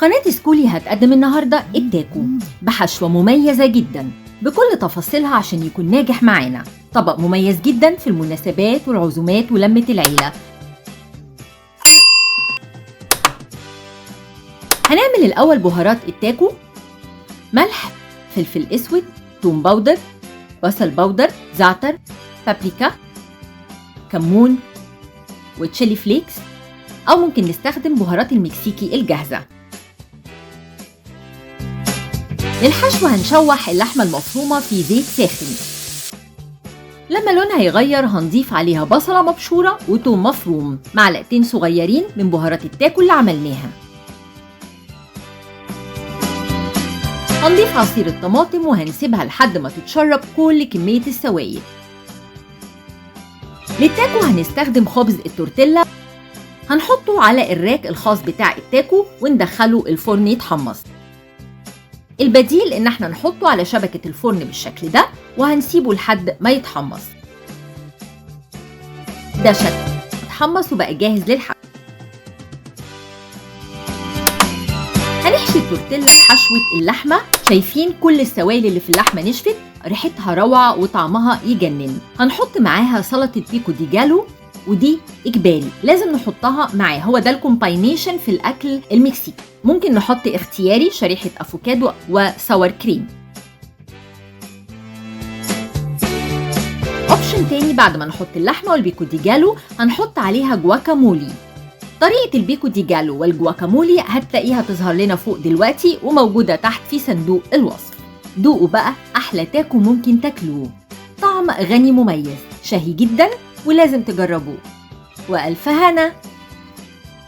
قناة سكولي هتقدم النهاردة التاكو بحشوة مميزة جدا بكل تفاصيلها عشان يكون ناجح معانا. طبق مميز جدا في المناسبات والعزومات ولمة العيلة. هنعمل الأول بهارات التاكو: ملح، فلفل اسود، توم powder، بصل powder، زعتر، بابريكا، كمون، و chili flakes، أو ممكن نستخدم بهارات المكسيكي الجاهزة. للحشو هنشوح اللحمة المفرومة في زيت ساخن، لما لونها يغير هنضيف عليها بصلة مبشورة وتوم مفروم، معلقتين صغيرين من بهارات التاكو اللي عملناها. هنضيف عصير الطماطم وهنسيبها لحد ما تتشرب كل كمية السوائل. للتاكو هنستخدم خبز التورتيلا، هنحطه على ال rack الخاص بتاع التاكو وندخله الفرن يتحمص. البديل ان احنا نحطه على شبكة الفرن بالشكل ده وهنسيبه لحد ما يتحمص. ده شكل اتحمص وبقى جاهز للحشو. هنحشي التورتيلا بحشوة اللحمة. شايفين كل السوائل اللي في اللحمة نشفت، ريحتها روعة وطعمها يجنن. هنحط معاها سلطة pico de gallo، ودي إجباري لازم نحطها معاه، هو ده ال combination في الأكل المكسيكي. ممكن نحط اختياري شريحة أفوكادو و sour cream. option تاني بعد ما نحط اللحمة وال pico de gallo هنحط عليها جواكامولي. طريقة ال pico de gallo والجواكامولي هتلاقيها تظهر لنا فوق دلوقتي وموجودة تحت في صندوق الوصف. دوقوا بقى أحلى تاكو ممكن تاكلوه، طعم غني مميز شهي جدا ولازم تجربوه. وألف هنا.